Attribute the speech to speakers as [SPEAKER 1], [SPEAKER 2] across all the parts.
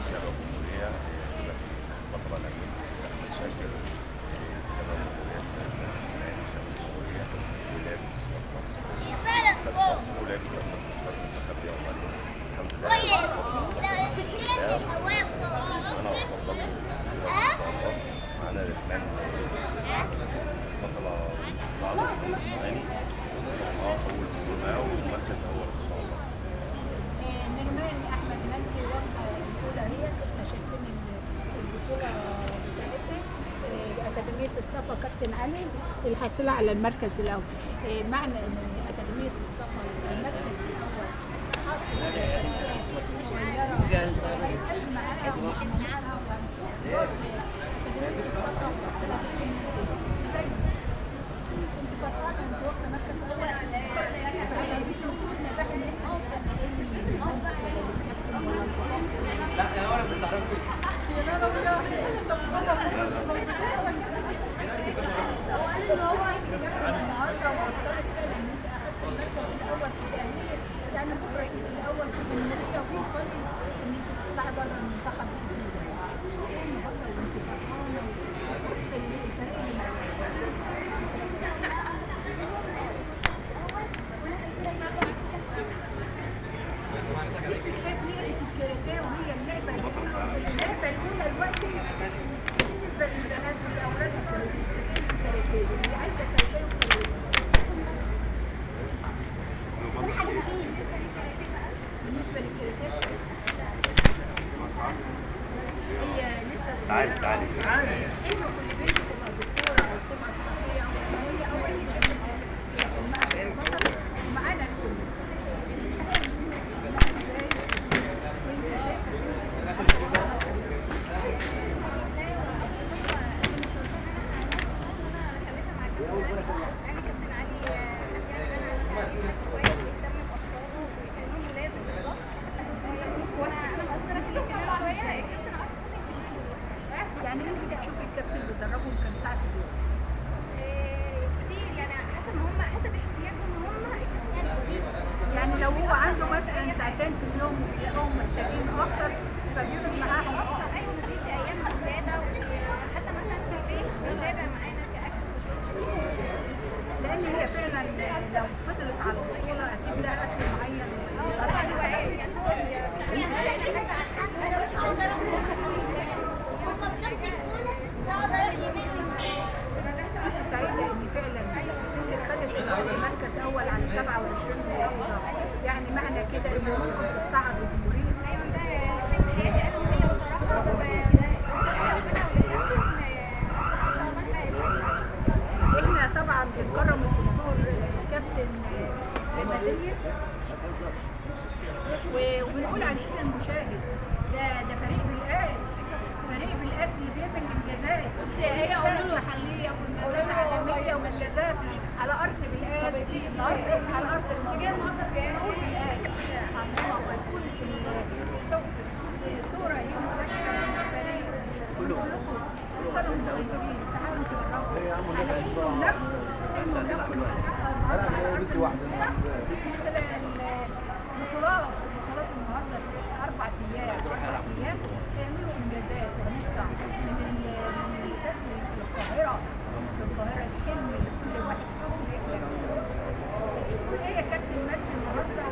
[SPEAKER 1] سابع جمهورية. دلوقتي بطلة لميس أحمد شاكر، سابع جمهورية السنة اللي فاتت، السنة دي خامس جمهورية، ولعبت تصفيات مصر، كأس مصر، ولعبت كمان تصفيات منتخبية وبعدين الحمد لله أنا أتفضل إن شاء الله. معانا رحمن بطلة صعبة الثاني إن شاء الله، أول بطولة ومركز أول إن شاء الله.
[SPEAKER 2] نرمان احمد مجدي واخده الاولى، هي احنا شايفين البطولة بتاعتها اكاديمية الصفا كابتن علي الحاصلة على المركز الاول. معنى ان اكاديمية الصفا المركز الاول حاصل على صغيرة، هنتكلم معاها ومع مامتها وهنشوف دور اكاديمية الصفا ازاي. انت فرحانة انت واخده مركز اول؟ بتنسبي النجاح اللي انت
[SPEAKER 3] لا يا ورا بتعرفي.
[SPEAKER 2] هو قال ان هو الكابتن النهارده ووصلك فعلا ان انت اخدت المركز الاول في الاهلية، يعني بكره تبقي الاول في الجمهورية وتوصلي ان انت تطلعي بره المنتخب باذن الله. ايه النهارده وانت فرحانة وسط الفريق اللي معاكي؟ نفسك خايف لعبه الكاراتيه وهي اللعبة الاولى دلوقتي بالنسبة للبنات اولاد الكاراتيه، اللي عايزه كاراتيه وخليه. بالنسبة للكاراتيه هي لسه صغيرة.
[SPEAKER 1] تعالي تعالي.
[SPEAKER 2] حلو كل بنت تبقى دكتورة او تبقى صحفية او اعلامية او اي شيء، هي حلمها تبقى بطل ومعانا الكل. وانت شايفه يعني انت بتشوفي الكابتن بيدربهم كام ساعة في اليوم؟
[SPEAKER 4] كتير، يعني حسب ما هم، حسب احتياجهم هم.
[SPEAKER 2] يعني لو هو عنده مثلا ساعتين في اليوم وبيلاقوهم محتاجين اكتر فبيقعد معاهم اكتر.
[SPEAKER 4] ايوه، بيدي ايام زيادة، وحتى مثلا في البيت بيتابع معانا كاكل وشرب.
[SPEAKER 2] لان هي فعلا لو فضلت على البطولة اكيد لها اكل معين. انت سعيدة ان فعلا انت خدت دلوقتي مركز اول على 27 محافظة، يعني معنى كده ان ممكن تتصعد الجمهورية.
[SPEAKER 4] ايوه، ده حلم حياتي انا وهي بصراحة، وربنا والكابتن ان شاء الله نحقق الحلم.
[SPEAKER 2] احنا طبعا بنكرم الدكتور الكابتن مدية، وبنقول عزيزي المشاهد ده فريق بالقاس، فريق بالقاس اللي بيعمل انجازات، انجازات محليه وانجازات عالمية وانجازات على ارض بالقاس، النهارده على ارض المنصورة. بنقول بالقاس عاصمة ويكون الحب صوره هي مباشرة من الفريق كلكم. كل سنة وانتم طيبين، تعالوا تجربوا على حلم لكم، حلم لكم يتحقق النهارده على ارض المنصورة من خلال بطولات النهارده 4 ايام، 4 ايام هيعملوا انجازات، وهنطلع من القاهرة، القاهرة الحلم اللي كل واحد فيهم بيحلم بيه. ايه يا كابتن مجدي النهارده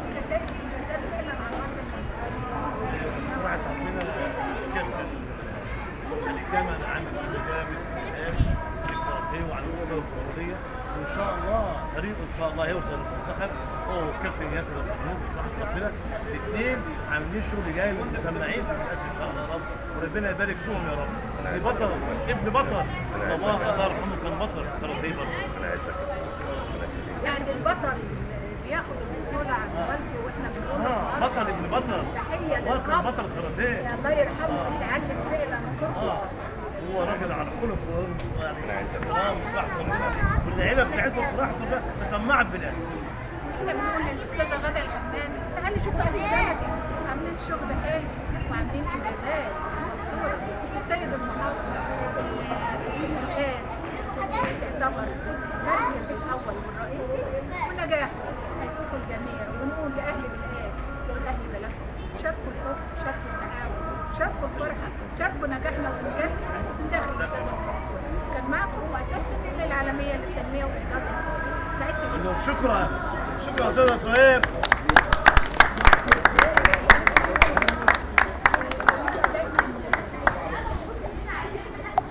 [SPEAKER 2] وانت شايف انجازات فعلا على ارض المنصورة؟
[SPEAKER 5] صراحة ربنا الكابتن علي دايما عامل شغل جامد في القاش في الكاراتيه وعلى مستوى الجمهورية، وإن شاء الله فريقه إن شاء الله هيوصل للمنتخب، هو والكابتن ياسر الغنوم بصراحة ربنا الاثنين عاملين شغل جاي ومسمعين في القاش إن شاء الله يا رب، وربنا يبارك فيهم يا رب. دي بطل، ابن بطل، الله يرحمه كان بطل كاراتيه برضه.
[SPEAKER 1] أنا عايزك
[SPEAKER 2] يعني البطل بياخد البطولة عن والده، واحنا بنقول
[SPEAKER 5] بطل ابن بطل،
[SPEAKER 2] تحية
[SPEAKER 5] بطل
[SPEAKER 2] للأب.
[SPEAKER 5] بطل كاراتيه.
[SPEAKER 2] الله يرحمه اللي علم فعلا قدوة.
[SPEAKER 5] هو راجل على خلق يعني احترام بصراحة ربنا، والعيلة بتاعته بصراحة ربنا مسمعه بالقاس.
[SPEAKER 2] احنا بنقول للاستاذه غاده الحماني تعالي شوفي اهل بلدك عاملين شغل حلو وعاملين انجازات في المنصورة. السيد المحافظ القاس تعتبر المركز الاول والرئيسي ونجاحه هيفوق الجميع، ونقول لاهل القاس والاهل بلدهم شاركوا الحب، شاركوا التعاون. شاركوا الفرحة، شاركوا نجاحنا وانجاحنا من داخل استاد المنصورة. كان معكم مؤسسة النيل العالمية للتنمية واعداد القوى. سعدت بكم.
[SPEAKER 5] شكرا شكرا استاذه سهير.